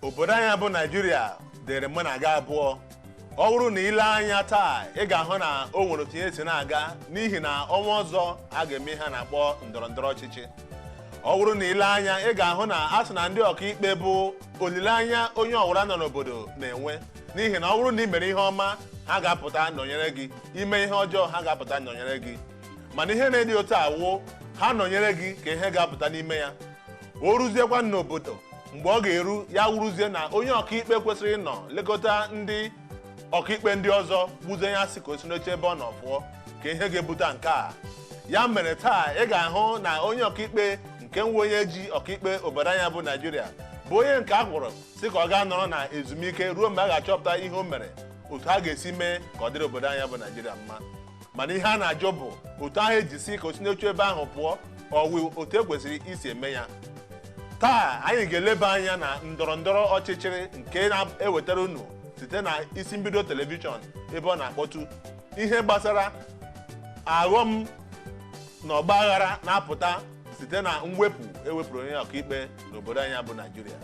Obodo anyị bụ Naijiria dịrị mụ na gị abụọ. Ọ bụrụ na ile anya taa, ị ga-ahụ na o nwere otu ihe si na-aga, n'ihi na ọnwa ọzọ a ga-eme ihe a na-akpọ ndọrọ ndọrọ ọchịchị. Ọ bụrụ na ile anya, ị ga-ahụ na a sị na ndị ọkaikpe bụ olileanya onye ọwụla nọ n'obodo na-enwe, n'ihi na ọ bụrụ na ị mere ihe ọma, ha ga-apụta nọnyere gị; ime ihe ọjọọ, ha ga-apụta nọnyere gị. Mana ihe na-edi otu awụ ha nọnyere gị ka ihe ga-apụta n'ime ya. O ruziekwa n'obodo mgbe ọ ga-eru ya, wuruzie na onye ọkaikpe kwesịrị ịnọ lekọta ndị ọkaikpe ndị ọzọ gbuzie ya, sị ka o si n'oche ebe ọ nọ pụọ, ka ihe ga-ebute nke a. Ya mere taa, ị ga-ahụ na onye ọkaikpe nke nwe onye ji ọkaikpe obodo anya bụ Naijiria bụ onye nke a kwụrụ sị ka ọ gaa nọrọ na ezumike ruo mgbe a ga-achọpụta ihe o mere, otu a ga-esi mee ka ọ dịrị obodo anya bụ Naijiria mma. Mana ihe a na-ajụ bụ otu ahụ eji si ka o si n'oche ebe ahụ pụọ, ọwụ otu e kwesịrị isi eme ya? Taa anyị ga-eleba anya na ndọrọ ndọrọ ọchịchịrị nke na-ewetara unu site na isi mbido telivishọn, ebe ọ na-akpọtụ ihe gbasara aghọm na ọgba aghara na-apụta site na mwepụ ewepụrụ onye ọkaikpe n'obodo anyị bụ Naijiria.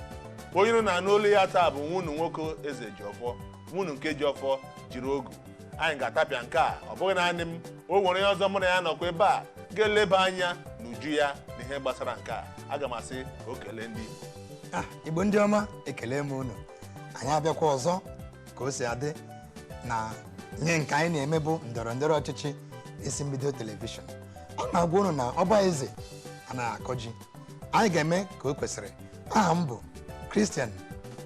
Onye nọ na-anụ olu ya taa bụ nwunu nwoke Eze Jiọfọ, nwunu nke Jiọfọ jiri ogu. Anyị ga-atapịa nke a. Ọ bụghị naanị m, o nwere onye ọzọ mụ na ya nọkwa ebe a ga-eleba anya n'uju ya n'ihe gbasara nke a. Aga m asị ka o kelee ndị Igbo. Igbo ndị ọma, ekele m unu. Anyị abịakwa ọzọ ka o si adị na ihe nke anyị na-eme bụ ndọrọ ndọrọ ọchịchị, isi mbido telivishọn. Ọ na-agwa unu na ọba eze anaghị akọ ji. Anyị ga-eme ka o kwesịrị. Aha m bụ Christian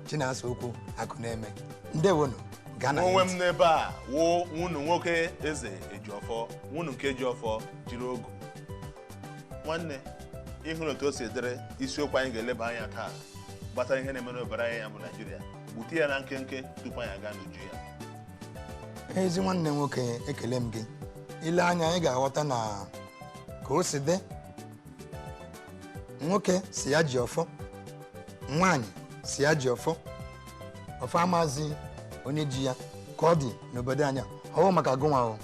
Chinasa Okwu Akụna-eme. Ndewonu, gaa na onwe m n'ebe a wụ nwunu nwoke Eze Ejiọfọ, nwunu nke Jiọfọ jiri ogu. Nwanne, ịhụrụ otu o si dịrị isiokwu anyị ga-eleba anya taa gbasara ihe na-eme n'obodo anyị ya bụ Naijiria, gbute ya na nkenke tupu anyị aga n'uju ya. Ezi nwanne m nwoke, ekele m gị. Ile anya, anyị ga-aghọta na ka o si dị, nwoke si ya ji ọfọ, nwaanyị si ya ji ọfọ, ọfọ amazi onye ji ya. Ka ọ dị n'obodo anyị, ọwụ maka gụnwa o.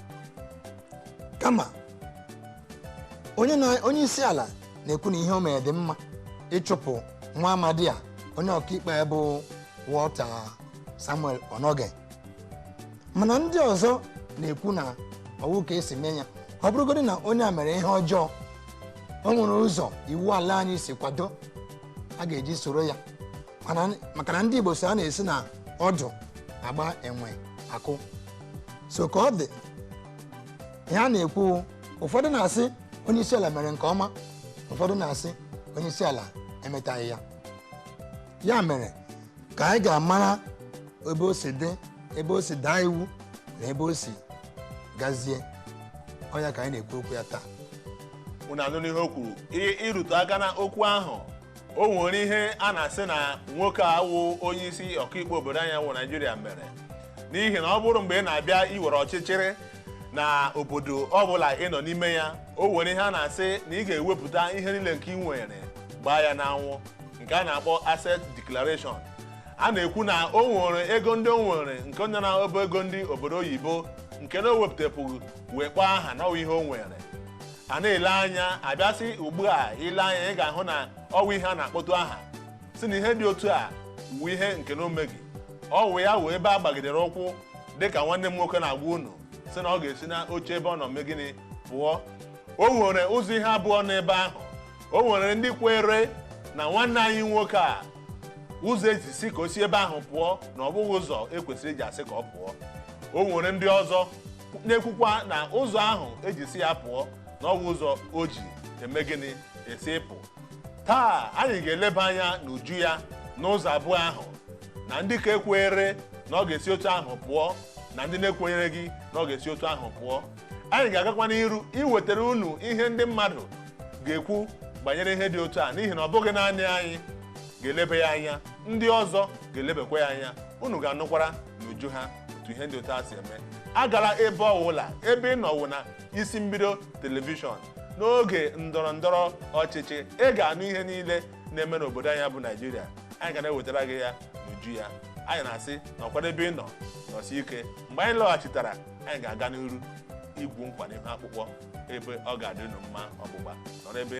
Kama onye na onye isi ala na-ekwu na ihe o mere dị mma, ịchụpụ nwa amadi a, onye ọkaikpe bụ Walter Samuel Onoge. Mana ndị ọzọ na-ekwu na ọwụ ka esi mee ya. Ọ bụrụgodị na onye a mere ihe ọjọọ, o nwere ụzọ iwu ala anyị si kwado a ga-eji soro ya. Maka na ndị Igbo si a na-esi na ọdụ agba enwe akụ. So ka ọ dị, ihe a na-ekwu, ụfọdụ na-asị onye isi ala mere nke ọma, ụfọdụ na-asị onye isi ala emetaghị ya. Ya mere ka anyị ga-amara ebe o si dị, ebe o si daa iwu na ebe o si gazie. Ọ ya ka anyị na-ekwu okwu ya taa. Unu anụ n'ihe o kwuru, ịrụtụ aka na okwu ahụ, o nwere ihe a na-asị na nwoke a wụ onye isi ọkaikpe obodo anyị wụ Naijiria mere, n'ihi na ọ bụrụ mgbe ị na-abịa iwere ọchịchịrị na obodo ọbụla ị nọ n'ime ya, o nwere ihe a na-asị na ị ga-ewepụta ihe niile nke ị nwere gbaa ya n'anwụ, nke a na-akpọ asset declaration. A na-ekwu na o nwere ego ndị o nwere nke nọ na ọba ego ndị obodo oyibo, nke na o wepụtapụghị wee kpọọ aha na ọwụ ihe o nwere. A na-ele anya abịasị ugbu a, ile anya, ị ga-ahụ na ọwụ ihe a na-akpọtụ aha si na ihe dị otu a wu ihe nke na omeghị. Ọwụ ya wee ebe a gbagidere ụkwụ, dịka nwanne m nwoke na-agwa unu si na ọ ga-esi na oche ebe ọ nọ mee gịnị? Pụọ. O nwere ụzọ ihe abụọ n'ebe ahụ. O nwere ndị kwere na nwanne anyị nwoke a, ụzọ esi si ka o si ebe ahụ pụọ na ọ bụghị ụzọ ekwesịrị iji asị ka ọ pụọ. O nwere ndị ọzọ na-ekwukwa na ụzọ ahụ eji si ya pụọ na ọ bụ ụzọ o ji eme gịnị? Esi pụ. Taa anyị ga-eleba anya n'uju ya n'ụzọ abụọ ahụ, na ndị ka ekwere na ọ ga-esi otu ahụ pụọ na ndị na-ekwenyere gị na ọ ga-esi otu ahụ pụọ. Anyị ga-agakwa n'iru iwetara unu ihe ndị mmadụ ga-ekwu banyere ihe dị otu a, n'ihi na ọ bụghị naanị anyị ga-elebe ya anya, ndị ọzọ ga-elebekwa ya anya. Unu ga-anụkwara n'uju ha otu ihe ndị otu a si eme. Agala ebe ọwụla, ebe ị nọwụ na isi mbido telivishọn n'oge ndọrọ ndọrọ ọchịchị, ị ga-anụ ihe niile na-eme n'obodo anyị bụ Naijiria. Anyị ga na-ewetara gị ya n'uju ya. Anyị na-asị na ọkwado ebe ị nọ nọsi ike. Mgbe anyị lọghachitara, anyị ga-aga n'iru igwu nkwa n'ihu akpụkpọ ebe ọ ga-adị unu mma. Ọgbụgba nọrọ ebe.